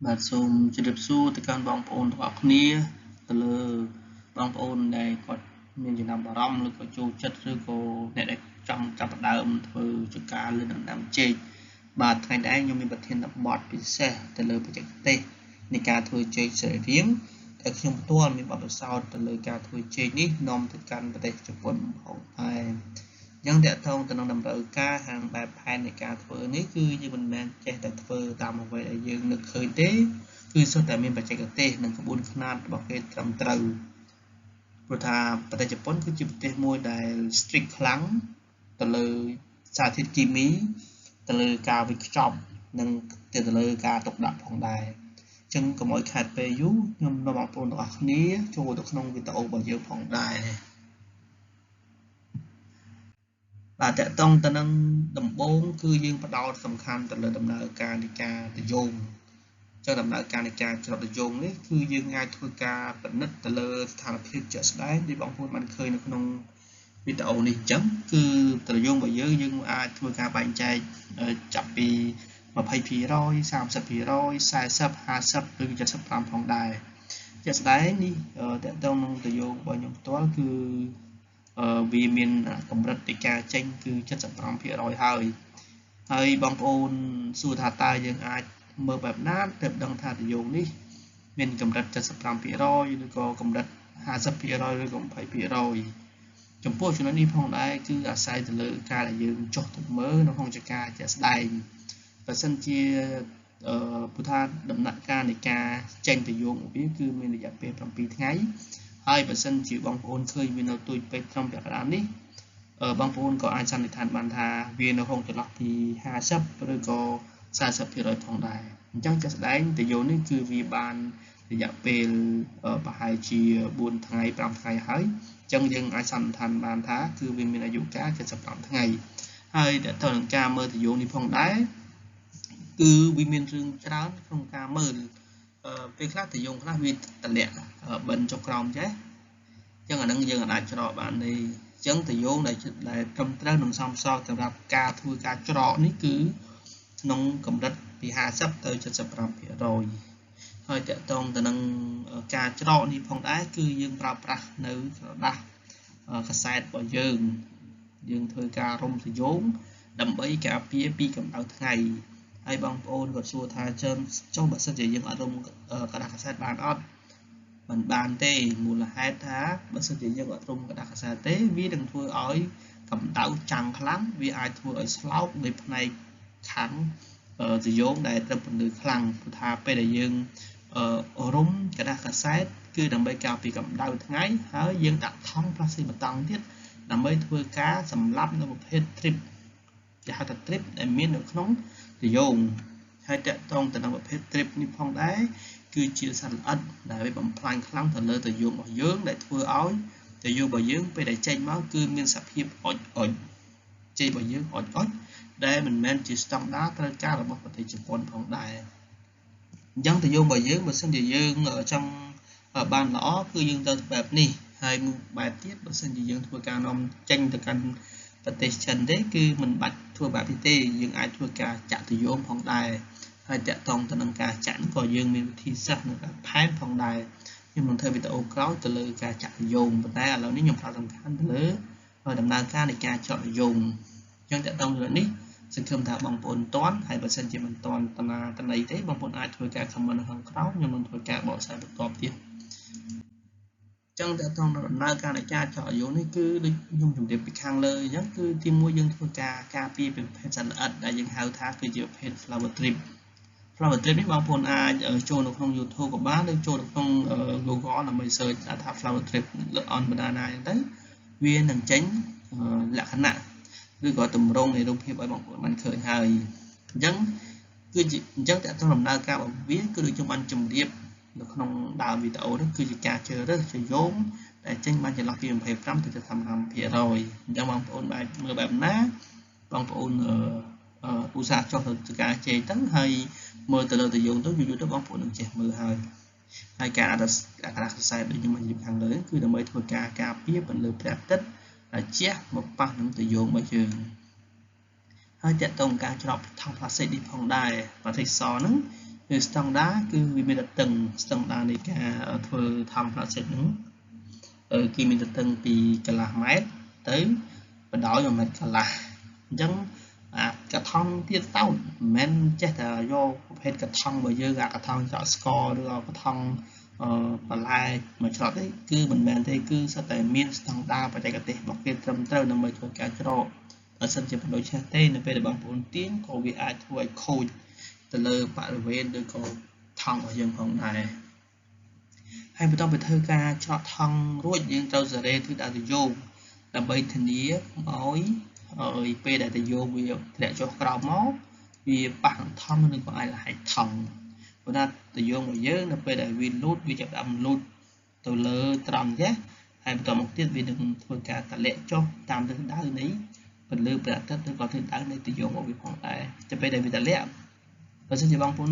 បាទសូមជម្រាបសួរទៅកាន់បងប្អូនទាំងអស់គ្នាទៅលើបងប្អូនដែលគាត់មានចំណាប់អារម្មណ៍ឬក៏ចូលចិត្តឬក៏អ្នកដែលចង់ចាប់ផ្ដើមធ្វើចការលើដំណាំចេកបាទថ្ងៃនេះខ្ញុំមានប្រធានបទពិសេសទៅលើបច្ចេកទេសនៃការធ្វើចេកសរីរាង្គដែលខ្ញុំផ្ទាល់មានបទពិសោធន៍ទៅលើការធ្វើចេកនេះនាំទៅកាន់ប្រទេសជប៉ុនផងដែរអញ្ចឹងតកតងទៅនឹងតម្រូវការហាងបែបផែននៃការធ្វើនេះគឺយើងមិនមែនចេះតែធ្វើតាមអ្វីដែលយើងនឹកឃើញទេគឺសុទ្ធតែមានបច្ចេកទេសនិងក្បួនខ្នាតរបស់គេត្រឹមត្រូវព្រោះថាប្រទេសជប៉ុនគឺជាប្រទេសមួយដែល strict ខ្លាំងទៅលើសារធាតុគីមីទៅលើការវេចខ្ចប់និងទៅលើការទុកដាក់ផងដែរអញ្ចឹងកុំឲ្យខាតពេលយូរខ្ញុំនាំបងប្អូនទាំងអស់គ្នាចូលទៅក្នុងវីដេអូរបស់យើងផងដែរបាទតកតងទៅនឹងដំបូងគឺយើងផ្ដោតសំខាន់ទៅលើដំណើរការនៃការទយងចឹងដំណើរការនៃការច្រត់ទយងនេះគឺយើងអាចធ្វើការពិនិត្យទៅលើស្ថានភាពជាក់ស្ដែងដែលបងប្អូនបានឃើញនៅក្នុងវីដេអូនេះអញ្ចឹងគឺទយងរបស់យើងយើងអាចធ្វើការបែងចែកចាប់ពី 20% 30% 40 50ឬ75ផងដែរជាក់ស្ដែងនេះតកតងនឹងទយងរបស់ខ្ញុំផ្ទាល់គឺវាមានកម្រិតនៃការចេញគឺ 75% ហើយបងប្អូនសួរថាតើយើងអាចមើលបែបណាទើបដឹងថាទយងនេះមានកម្រិត 75% ឬក៏កម្រិត 50% ឬក៏ 20% ចំពោះចំណុចនេះផងដែរគឺអាស្រ័យទៅលើការដែលយើងចុះទៅមើលនៅក្នុងចការជាក់ស្ដែងបើសិនជាព្រោះថាដំណាក់កាលនៃការចេញទយងរបស់វាគឺមានរយៈពេល7ថ្ងៃហើយបើសិនជាបងប្អូនឃើញវានៅទូចពេកត្រឹមពាក់កណ្ដាលនេះបងប្អូនក៏អាចសន្និដ្ឋានបានថាវានៅក្នុងចន្លោះពី50ឬក៏40%ផងដែរអញ្ចឹងជាក់ស្ដែងទយងនេះគឺវាបានរយៈពេលប្រហែលជា4ថ្ងៃ5ថ្ងៃហើយអញ្ចឹងយើងអាចសន្និដ្ឋានបានថាគឺវាមានអាយុកាល75ថ្ងៃហើយតើនឹងការមើលទយងនេះផងដែរគឺវាមានរឿងច្រើនក្នុងការមើលពេលខ្លះទយងខ្លះវាតម្លាក់បិណ្ឌចុះក្រោមចេះអញ្ចឹងអានឹងយើងអាចច្រកបានទេអញ្ចឹងទយងដែលត្រឹមត្រូវនឹងសមស្របសម្រាប់ការធ្វើការច្រកនេះគឺក្នុងកម្រិតពី50ទៅ75%ហើយតកតងទៅនឹងការច្រកនេះផងដែរគឺយើងប្រើប្រាស់នៅក្រដាសកាសែតរបស់យើងយើងធ្វើការរុំទយងដើម្បីការពារពីកម្ដៅថ្ងៃហើយបងប្អូនគាត់សួរថាចុះបើសិនជាយើងអត់រុំក្រដាសកាសែតបានអត់មិនបានទេមូលហេតុថាបើសិនជាយើងអត់រុំក្រដាសកាសែតទេវានឹងធ្វើឲ្យកម្ដៅចាំងខ្លាំងវាអាចធ្វើឲ្យស្លោកនៅផ្នែកខាងទយងដែលត្រូវពន្លឺខ្លាំងព្រោះថាពេលដែលយើងរុំក្រដាសកាសែតគឺដើម្បីការពារកម្ដៅថ្ងៃហើយយើងដាក់ថង់ប្លាស្ទិកបន្តទៀតដើម្បីធ្វើការសម្លាប់នៅប្រភេទ trip គេហៅថា trip ដែលមាននៅក្នុងទយងហើយតកតងទៅនឹងប្រភេទ trip នេះផងដែរគឺជាសត្វល្អិតដែលវាបំផ្លាញខ្លាំងទៅលើទយងរបស់យើងដែលធ្វើឲ្យទយងរបស់យើងពេលដែលចេញមកគឺមានសភាពអុចអុចចេករបស់យើងអុចអុចដែលមិនមែនជាស្តង់ដារត្រូវការរបស់ប្រទេសជប៉ុនផងដែរអញ្ចឹងទយងរបស់យើងបើសិនជាយើងចង់បានល្អគឺយើងត្រូវបែបនេះហើយមួយបែបទៀតបើសិនជាយើងធ្វើការនាំចេញទៅកាន់ប្រទេសចិនទេគឺមិនបាច់ធ្វើបែបនេះទេយើងអាចធ្វើការចាក់ទយងផងដែរហើយតកតងទៅនឹងការចាក់ក៏យើងមានវិធីសាស្ត្រនិងការផែនផងដែរខ្ញុំនឹងធ្វើវីដេអូក្រោយទៅលើការចាក់ទយងប៉ុន្តែឥឡូវនេះខ្ញុំផ្ដោតសំខាន់ទៅលើដំណើរការនៃការច្រកទយងអញ្ចឹងតកតងទៅនេះសង្ឃឹមថាបងប្អូនតន់ហើយបើសិនជាមិនតន់តណាតន័យទេបងប្អូនអាចធ្វើការ comment នៅខាងក្រោមខ្ញុំនឹងធ្វើការបកស្រាយបន្តទៀតចឹងតើតងដំណើរការនៃការច្រកអាយុនេះគឺដូចខ្ញុំជម្រាបពីខាងលើអញ្ចឹងគឺទីមួយយើងធ្វើការការពារពីប្រភេទសត្វល្អិតដែលយើងហៅថាគឺជាប្រភេទ flower trip flower trip នេះបងប្អូនអាចចូលនៅក្នុង YouTube ក៏បានឬចូលនៅក្នុង Google ដើម្បី search ថា flower trip on banana អញ្ចឹងទៅវានឹងចេញលក្ខណៈឬក៏ទម្រង់នៃរូបភាពឲ្យបងប្អូនបានឃើញហើយអញ្ចឹងគឺជាអញ្ចឹងតើតដំណើរការរបស់វាគឺដូចខ្ញុំបានជម្រាបនៅក្នុងដើមវីដេអូនេះគឺជាការជ្រើសរើសជយោងដែលចេញបានចន្លោះពី25ទៅ75%អញ្ចឹងបងប្អូនបែបមើលបែបណាបងប្អូនឧស្សាហ៍ចុះទៅការជែកទៅហើយមើលទៅលើទយងទៅយូរៗទៅបងប្អូននឹងចេះមើលហើយហើយការអក្រាសសរសៃដូចខ្ញុំបាននិយាយខាងលើគឺដើម្បីធ្វើការការពារពន្លឺព្រះអាទិត្យដែលជះមកប៉ះនឹងទយងរបស់យើងហើយតកតងការច្រកថង់ប្លាស្ទិកនេះផងដែរប្លាស្ទិកសហ្នឹង គឺស្តង់ដាគឺវាមានទទឹងស្តង់ដានៃការធ្វើថង់ផ្លាស្ទិកហ្នឹងគេមានទទឹងពីកន្លះម៉ែត្រទៅបណ្ដោយ1ម៉ែត្រកន្លះអញ្ចឹងអាកថង់ទៀតតោតមិនមែនចេះតែយកប្រភេទកថង់របស់យើងអាកថង់ចកស្ករឬកថង់បន្លែមួយច្រត់ទេគឺមិនមែនទេគឺសុទ្ធតែមានស្តង់ដារបច្ចេកទេសរបស់គេត្រឹមត្រូវដើម្បីធ្វើការច្រកបើសិនជាមិនដូច្នេះទេនៅពេលដែលបងប្អូនទាញក៏វាអាចធ្វើឲ្យខូចទៅលើបរិវេណឬក៏ថង់របស់យើងផងដែរហើយបន្ទាប់ពីធ្វើការច្រកថង់រួចយើងត្រូវសេរីទិសដៅទៅយោងដើម្បីធានាឲ្យពេលដែលទៅយោងវាធ្លាក់ចុះក្រោមមកវាប៉ះនឹងថង់ឬក៏អាចលហែកថង់ព្រោះថាទៅយោងរបស់យើងនៅពេលដែលវាលូតវាចាប់ផ្ដើមលូតទៅលើត្រង់ចេះហើយបន្តមកទៀតវានឹងធ្វើការតម្លាក់ចុះតាមទិសដៅនៃពន្លឺព្រះអាទិត្យឬក៏ទិសដៅនៃទៅយោងរបស់វាផងដែរទៅពេលដែលវាតម្លាក់បើសិនជាបងប្អូន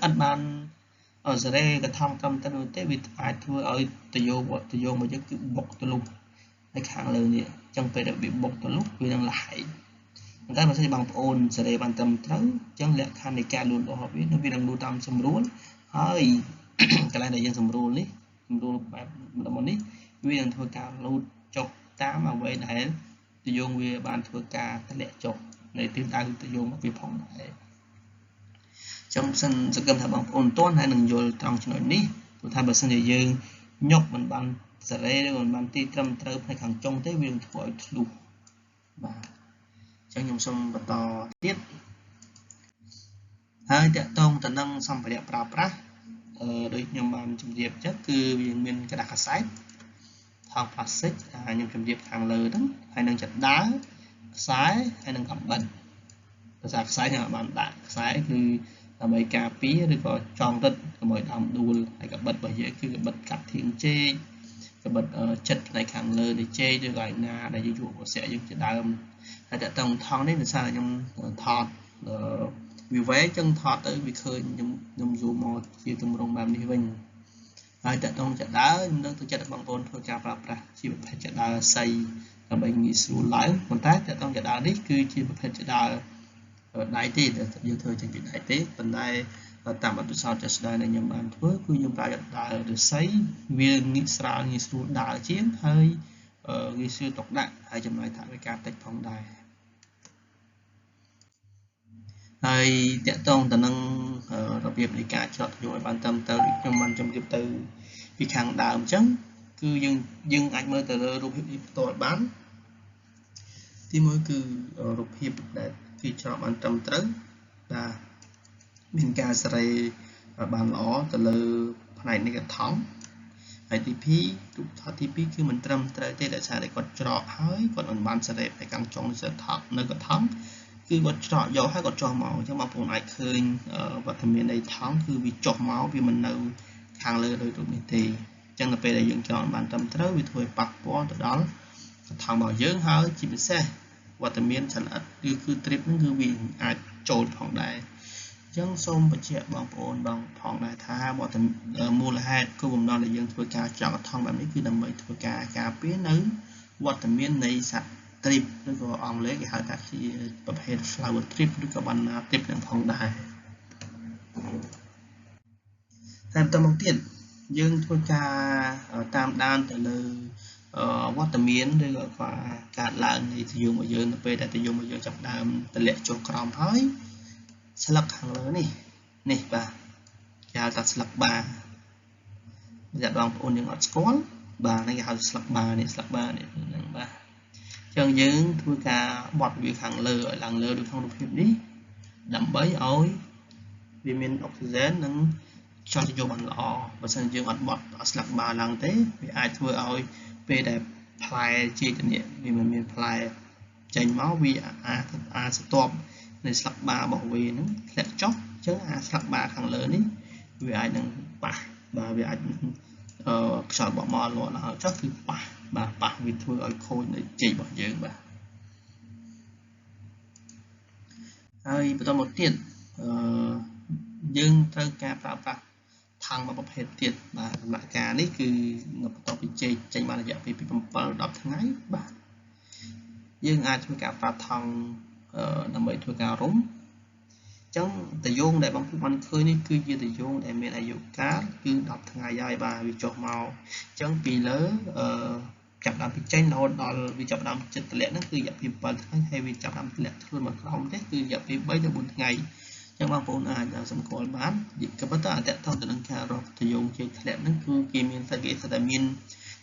អត់បានសេរីកថង់ត្រឹមត្រូវទេវាអាចធ្វើឲ្យទៅយោងរបស់យើងគឺបុកទៅលុះនៅខាងលើនេះអញ្ចឹងពេលដែលវាបុកទៅលុះវានឹងលហែកប៉ុន្តែបើសិនជាបងប្អូនសេរីបានត្រឹមត្រូវអញ្ចឹងលក្ខខណ្ឌនៃការលូតលាស់របស់វានឹងលូតតាមសម្រួលហើយកន្លែងដែលយើងសម្រួលនេះសម្រួលបែបតំបន់នេះវានឹងធ្វើការលូតចុះតាមអ្វីដែលទយងវាបានធ្វើការតម្លាក់ចុះនៃទិសដៅទយងរបស់វាផងដែរចឹងសិនសង្ឃឹមថាបងប្អូនទាន់ហើយនឹងយល់ត្រង់ចំណុចនេះព្រោះថាបើសិនជាយើងញុកមិនបានសេរីឬមិនបានទីត្រឹមត្រូវផ្នែកខាងចុងទេវានឹងធ្វើឲ្យធ្លុះបាទអញ្ចឹងខ្ញុំសូមបន្តទៀតហើយតកតងទៅនឹងសម្ភារៈប្រើប្រាស់ដូចខ្ញុំបានជម្រាបចឹងគឺវាមានក្រដាសកាសែតថង់ផ្លាស្ទិកខ្ញុំជម្រាបខាងលើហ្នឹងហើយនឹងចដាវខ្សែហើយនឹងកាំបិតភាសាខ្សែខ្ញុំបានដាក់ខ្សែគឺដើម្បីការពារឬក៏ចងរឹតកុំឲ្យដើមដួលហើយកាំបិតរបស់យើងគឺកាំបិតកាត់ធាងចេកកាំបិតចិត្តផ្នែកខាងលើនៃចេកឬក៏ឯណាដែលយើងយកអសៈយើងជាដើមហើយតើតងថង់នេះដោយសារខ្ញុំថតវាវែងចឹងថតទៅវាឃើញខ្ញុំ zoom មកជាទម្រង់បែបនេះវិញហើយតើតងចដើខ្ញុំនឹងទៅចិត្តបងប្អូនធ្វើការប្រើប្រាស់ជាប្រភេទចដើសីដើម្បីងាយស្រួលឡើងប៉ុន្តែតើតងចដើនេះគឺជាប្រភេទចដើដៃទេយើងធ្វើចេញពីដៃទេប៉ុន្តែតាមបទពិសោធន៍ជាក់ស្ដែងដែលខ្ញុំបានធ្វើគឺខ្ញុំប្រើដើរឫស្សីវាងាយស្រាលងាយស្រួលដើរជាងហើយងាយស្រួលទុកដាក់ហើយចំណាយថវិកាតិចផងដែរហើយតកតងទៅនឹងរបៀបនៃការច្រត់យកឲ្យបានត្រឹមត្រូវដូចខ្ញុំបានជម្រាបទៅពីខាងដើមអញ្ចឹងគឺយើងអាចមើលទៅលើរូបភាពនេះផ្ទាល់បានទីមួយគឺរូបភាពដែលគេច្រកបានត្រឹមត្រូវបាទមានការសេរីបានល្អទៅលើផ្នែកនៃកថង់ហើយទី2រូបថតទី2គឺមិនត្រឹមត្រូវទេដោយសារតែគាត់ច្រកហើយគាត់មិនបានសេរីផ្នែកខាងចុងនៃថង់នៅកថង់គឺគាត់ច្រកយកហើយគាត់ចុះមកអញ្ចឹងបងប្អូនអាចឃើញវត្តមាននៃថង់គឺវាចុះមកវាមិននៅខាងលើដោយរូបនេះទេអញ្ចឹងនៅពេលដែលយើងច្រកបានត្រឹមត្រូវវាធ្វើឲ្យប៉ះពាល់ទៅដល់កថង់របស់យើងហើយជាពិសេសវត្តមានសត្វល្អិតគឺទ្រីបហ្នឹងគឺវាអាចចូលផងដែរអញ្ចឹងសូមបញ្ជាក់បងប្អូនបងផងដែរថាវត្តមូលហេតុគោលបំណងដែលយើងធ្វើការចង់កថង់បែបនេះគឺដើម្បីធ្វើការការពារនៅវត្តមាននៃសត្វទ្រីបឬក៏អង់គ្លេសគេហៅថាជាប្រភេទ flower trip ឬក៏ banana trip នឹងផងដែរតែបន្តមកទៀតយើងធ្វើការតាមដានទៅលើវត្តមានឬក៏ការកើតឡើងនៃទយងរបស់យើងនៅពេលដែលទយងរបស់យើងចាប់ដើមតម្លាក់ចុះក្រោមហើយស្លឹកខាងលើនេះនេះបាទគេហៅថាស្លឹកបាអ្នកបងប្អូនយើងអត់ស្គាល់បាទនេះគេហៅស្លឹកបានេះស្លឹកបានេះហ្នឹងបាទចឹងយើងធ្វើការបត់វាខាងលើឲ្យឡើងលើដូចក្នុងរូបភាពនេះដើម្បីឲ្យវាមានអុកស៊ីហ្សែននិងខ្យល់យកបានល្អបើសិនយើងអត់បត់ស្លឹកបាឡើងទេវាអាចធ្វើឲ្យពេលដែលផ្លែជាជំនាញវាមិនមានផ្លែចេញមកវាអាស្ទាប់នៃស្លឹកបារបស់វាហ្នឹងធ្លាក់ចុះអញ្ចឹងអាស្លឹកបាខាងលើនេះវាអាចនឹងប៉ះបាទវាអាចខ្យល់បក់មកលាក់ឡើងចុះគឺប៉ះបាទប៉ះវាធ្វើឲ្យខូចនៅចេករបស់យើងបាទហើយបន្តមកទៀតយើងត្រូវការប្រើប្រាស់ថង់មួយប្រភេទទៀតបាទដំណាក់កាលនេះគឺនៅបន្ទាប់ពីចេកចេញបានរយៈពេលពី7ដល់10ថ្ងៃបាទយើងអាចធ្វើការប្រើថង់ដើម្បីធ្វើការរុំ ចឹងតយងដែលបងប្អូនបានឃើញនេះគឺជាតយងដែលមានអាយុកាលគឺ10ថ្ងៃហើយបាទវាចុះមកអញ្ចឹងពីលើអឺចាប់ដើមពីចេញរហូតដល់វាចាប់ដើមចិត្តតម្លាក់ហ្នឹងគឺរយៈពេល7ថ្ងៃហើយវាចាប់ដើមធ្លាក់ខ្លួនមកក្រោមទេគឺរយៈពេល3ទៅ4ថ្ងៃអញ្ចឹងបងប្អូនអាចសម្គាល់បានក៏ប៉ុន្តែអតតទៅនឹងការរកតយងជើងធ្លាក់ហ្នឹងគឺគេមានសង្កេតតែមាន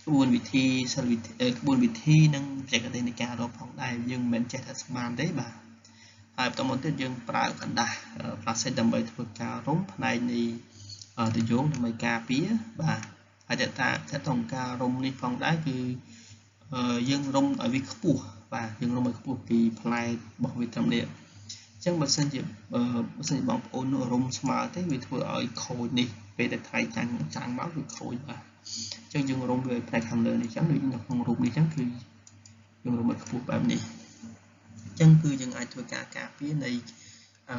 ក្បួនវិធីសិលវិធីក្បួនវិធីនិងបច្ចេកទេសនៃការរកផងដែរយើងមិនមែនចេះតែស្មានទេបាទហើយបន្តមកទៀតយើងប្រើក្រដាសផ្លាស្ទិកដើម្បីធ្វើការរុំផ្នែកនៃតយងដើម្បីការពារបាទហើយតើតតងការរុំនេះផងដែរគឺយើងរុំឲ្យវាខ្ពស់បាទយើងរុំឲ្យខ្ពស់ពីផ្លែរបស់វាត្រឹមនេះអញ្ចឹងបើសិនជាបងប្អូនរុំស្មើទេវាធ្វើឲ្យខូចនេះពេលដែលថ្ងៃចាំងមកវាខូចបាទអញ្ចឹងយើងរុំវាផ្នែកខាងលើនេះអញ្ចឹងដូចនៅក្នុងរូបនេះអញ្ចឹងគឺយើងរុំឲ្យខ្ពស់បែបនេះអញ្ចឹងគឺយើងអាចធ្វើការការពារនៃ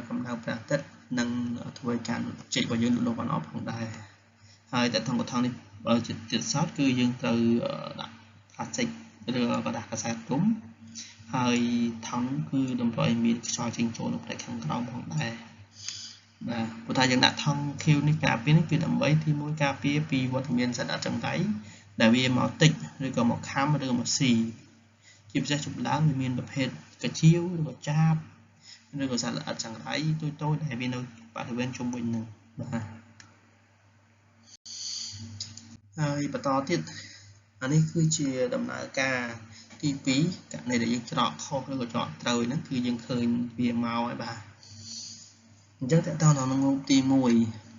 កម្ដៅព្រះអាទិត្យនិងធ្វើឲ្យការចេករបស់យើងលូតលាស់បានល្អផងដែរហើយតែថងកថងនេះបើជាទៀតសោតគឺយើងត្រូវដាក់ផ្លាស្ទិកឬក្រដាសកាសែតរុំហើយថង់គឺតម្រូវឲ្យមានខ្យល់ចេញចូលនៅផ្នែកខាងក្រោមផងដែរបាទព្រោះថាយើងដាក់ថង់ខៀវនេះការពារនេះគឺដើម្បីទីមួយការពារពីវត្តមានសត្វអចង្រៃដែលវាមកតិចឬក៏មកខាំឬក៏មកស៊ីជាពិសេសចម្លើងវាមានប្រភេទកាជាវឬក៏ចាបឬក៏សត្វល្អិតចង្រៃតូចៗដែលវានៅបរិវេណជុំវិញនឹងបាទហើយបន្តទៀតអានេះគឺជាដំណើរការទី2ករណីដែលយើងច្រកខុសឬក៏ច្រកត្រូវហ្នឹងគឺយើងឃើញវាមកហើយបាទអញ្ចឹងតើតើក្នុងរូបទី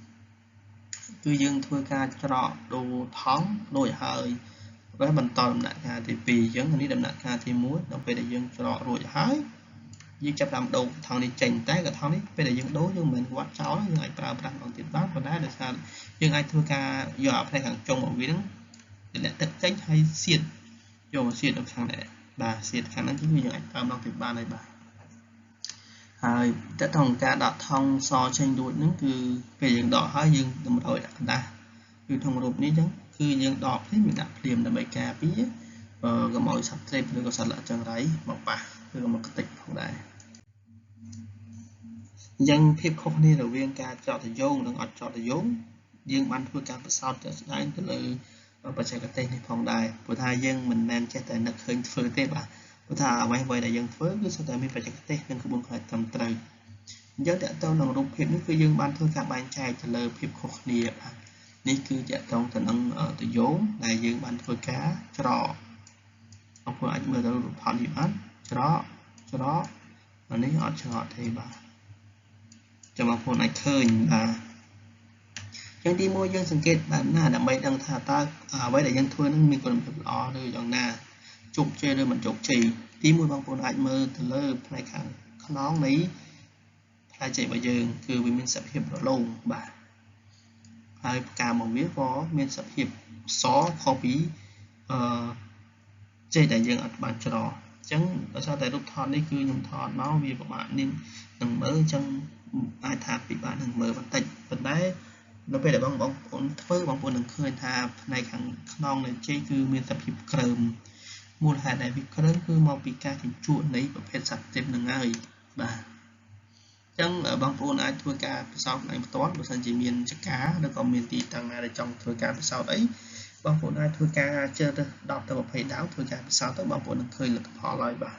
1គឺយើងធ្វើការច្រកដូរថង់ដូចហើយហើយបន្តដំណាក់កាលទី2អញ្ចឹងនេះដំណាក់កាលទី1ដល់ពេលដែលយើងច្រករួចហើយយើងចាប់តាមដូរថង់នេះចេញតែក៏ថង់នេះពេលដែលយើងដូរយើងមិនមែនវត្តចោលយើងអាចប្រើប្រាស់ម្ដងទៀតបានប៉ុន្តែដោយសារយើងអាចធ្វើការយកអាផ្នែកខាងចុងរបស់វាហ្នឹងតម្លាក់ទឹកចេញហើយសៀតយកមកសៀតនៅខាងនេះបាទសៀតខាងហ្នឹងគឺយើងអាចប្រើម្ដងទៀតបានហើយបាទហើយតើតងការដកថង់សចេញរួចហ្នឹងគឺពេលយើងដកហើយយើងតម្រូវដាក់ក្រដាសគឺក្នុងរូបនេះអញ្ចឹងគឺយើងដកភ្លាមយើងដាក់ភ្លាមដើម្បីការពារកុំឲ្យសត្វទ្រេបឬក៏សត្វល្អិតចង្រៃមកប៉ះឬក៏មកខ្ទេចផងដែរអញ្ចឹងភាពខុសគ្នារវាងការច្រកតយងនិងអត់ច្រកតយងយើងបានធ្វើការពិសោធន៍ជាក់ស្ដែងទៅលើបច្ចេកទេសនេះផងដែរព្រោះថាយើងមិនមែនចេះតែនឹកឃើញធ្វើទេបាទព្រោះថាអ្វីៗដែលយើងធ្វើគឺសុទ្ធតែមានបច្ចេកទេសនិងក្បួនខ្នាតត្រឹមត្រូវអញ្ចឹងតើតើក្នុងរូបភាពនេះគឺយើងបានធ្វើការបែងចែកទៅលើភាពខុសគ្នាបាទនេះគឺតកតងទៅនឹងតយងដែលយើងបានធ្វើការច្រកបងប្អូនអាចមើលទៅរូបថតនេះបានច្រកច្រកអានេះអត់ច្រកទេបាទចាំបងប្អូនអាចឃើញបាទចឹងទីមួយយើងសង្កេតបែបណាដើម្បីដឹងថាតើអ្វីដែលយើងធ្វើនឹងមានគុណភាពល្អឬយ៉ាងណាជោគជ័យឬមិនជោគជ័យទីមួយបងប្អូនអាចមើលទៅលើផ្នែកខាងខ្នងនៃផ្លែចេករបស់យើងគឺវាមានសភាពរលោងបាទហើយផ្ការបស់វាក៏មានសភាពសខុសពីអឺចេកដែលយើងអត់បានច្រកអញ្ចឹងដោយសារតែរូបថតនេះគឺខ្ញុំថតមកវាពិបាកនឹងមើលអញ្ចឹងអាចថាពិបាកនឹងមើលបន្តិចប៉ុន្តែនៅពេលដែលបងប្អូនធ្វើបងប្អូននឹងឃើញថាផ្នែកខាងខ្នងនៃចេកគឺមានសភាពក្រើមមូលហេតុដែលវាក្រើមគឺមកពីការជញ្ជក់នៃប្រភេទសត្វទេពនឹងហើយបាទអញ្ចឹងបងប្អូនអាចធ្វើការពិសោធន៍ខ្លួនឯងផ្ទាល់បើសិនជាមានចកាឬក៏មានទីតាំងណាដែលចង់ធ្វើការពិសោធន៍អីបងប្អូនអាចធ្វើការជ្រើសរើស10ទៅ20ដើមធ្វើការពិសោធន៍ទៅបងប្អូននឹងឃើញលទ្ធផលហើយបាទ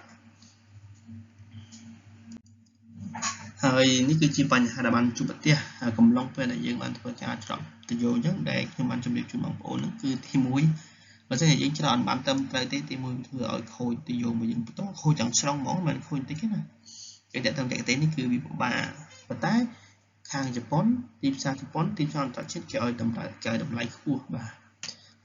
ហើយនេះគឺជាបញ្ហាដែលបានជួបប្រទះកំឡុងពេលដែលយើងបានធ្វើការច្រកតយោអញ្ចឹងដែលខ្ញុំបានជម្រាបជូនបងប្អូនហ្នឹងគឺទី1បើសិនជាយើងច្រកអត់បានត្រឹមត្រូវទេទី1ធ្វើឲ្យខូចតយោរបស់យើងបន្តខូចទាំងស្រុងហ្មងមិនខូចតិចទេណាគេតែតាមបច្ចេកទេសនេះគឺវាពិបាកប៉ុន្តែខាងជប៉ុនទីផ្សារជប៉ុនទីផ្សារអន្តរជាតិគេឲ្យតម្លៃគេឲ្យតម្លៃខ្ពស់បាទ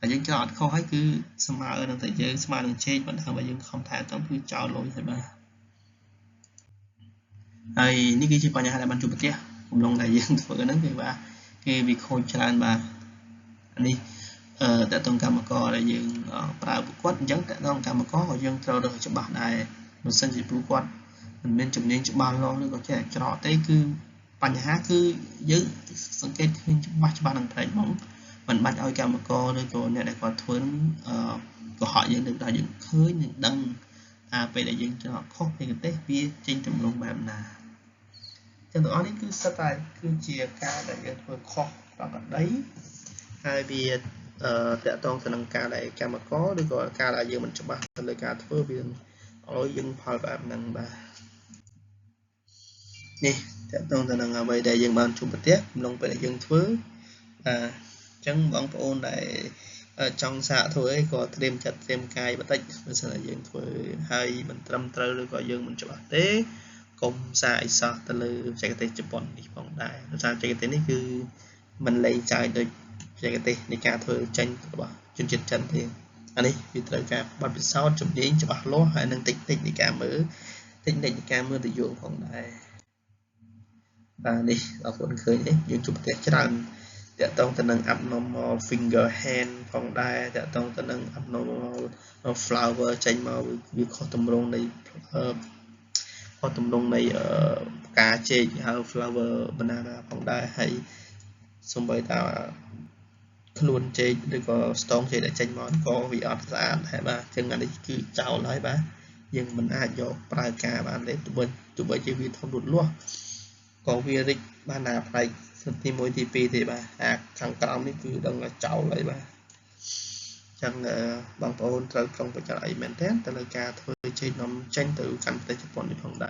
ហើយយើងច្រកអត់ខុសហើយគឺស្មើនឹងតែយើងស្មើនឹងចេកប៉ុន្តែបើយើងខំថែទៅគឺចោលលុយហើយបាទហើយនេះគឺជាបញ្ហាដែលបានជួបប្រទះកំឡុងដែលយើងធ្វើហ្នឹងគឺបាទគេវាខូចច្រើនបាទនេះតើតងកម្មករដែលយើងប្រើពួកគាត់អញ្ចឹងតើតងកម្មករក៏យើងត្រូវរើសច្បាស់ដែរបើសិនជាពួកគាត់មិនមានជំនាញច្បាស់លាស់ឬក៏ចេះច្រកទេគឺបញ្ហាគឺយើងសង្កេតឃើញច្បាស់ច្បាស់នឹងផ្នែកហ្មងមិនបាច់ឲ្យកម្មករឬក៏អ្នកដែលគាត់ធ្វើហ្នឹងកុហកយើងទៅដល់យើងឃើញនិងដឹងថាពេលដែលយើងច្រកខុសពីប្រទេសវាចេញទម្រង់បែបណា ចឹងទាំងអស់នេះគឺសិតតែគឺជាការដែលយើងធ្វើខុសប្រក្រតីហើយវាអឺតាក់ទងទៅនឹងការដែលកម្មករឬក៏ការដែលយើងមិនច្បាស់ទៅលើការធ្វើវាឲ្យយើងផលបែបហ្នឹងបាទនេះតាក់ទងទៅនឹងអ្វីដែលយើងបានជួបប្រទះអំឡុងពេលដែលយើងធ្វើបាទអញ្ចឹងបងប្អូនដែលចង់សាកធ្វើអីក៏ត្រៀមចិត្តត្រៀមកាយបន្តិចបើសិនជាយើងធ្វើហើយមិនត្រឹមត្រូវឬក៏យើងមិនច្បាស់ទេកុំសាកអីសោះទៅលើបច្ចេកទេសជប៉ុននេះផងដែរដោយសារបច្ចេកទេសនេះគឺមិនលេងចាយដូចបច្ចេកទេសនៃការធ្វើចេញរបស់ជនជាតិចិនទេអានេះវាត្រូវការបទពិសោធន៍ជំនាញច្បាស់លាស់ហើយនិងតិចតិចនៃការមើលតិចតិចនៃការមើលទៅយោងផងដែរបាទនេះបងប្អូនឃើញទេយើងជួបប្រទះច្រើនតាក់ទងទៅនឹង abnormal finger hand ផងដែរតាក់ទងទៅនឹង abnormal flower ចេញមកវាខុសទម្រង់នៃខុសទម្រង់នៃផ្កាចេកហៅ flower banana ផងដែរហើយសំបីតាខ្លួនចេកឬក៏ស្តងចេកដែលចេញមកក៏វាអត់ស្អាតដែរបាទអញ្ចឹងអានេះគឺចោលហើយបាទយើងមិនអាចយកប្រើការបានទេទោះបីជាវាធំលូតលាស់ក៏វារិចបានតែផ្នែកទី1ទី2ទេបាទអាខាងក្រោមនេះគឺដឹងថាចោលហើយបាទចឹងបងប្អូនត្រូវប្រុងប្រយ័ត្នអីមែនទែនទៅលើការធ្វើចេកនំចេញទៅកាន់ប្រទេសជប៉ុននេះផងដែរ។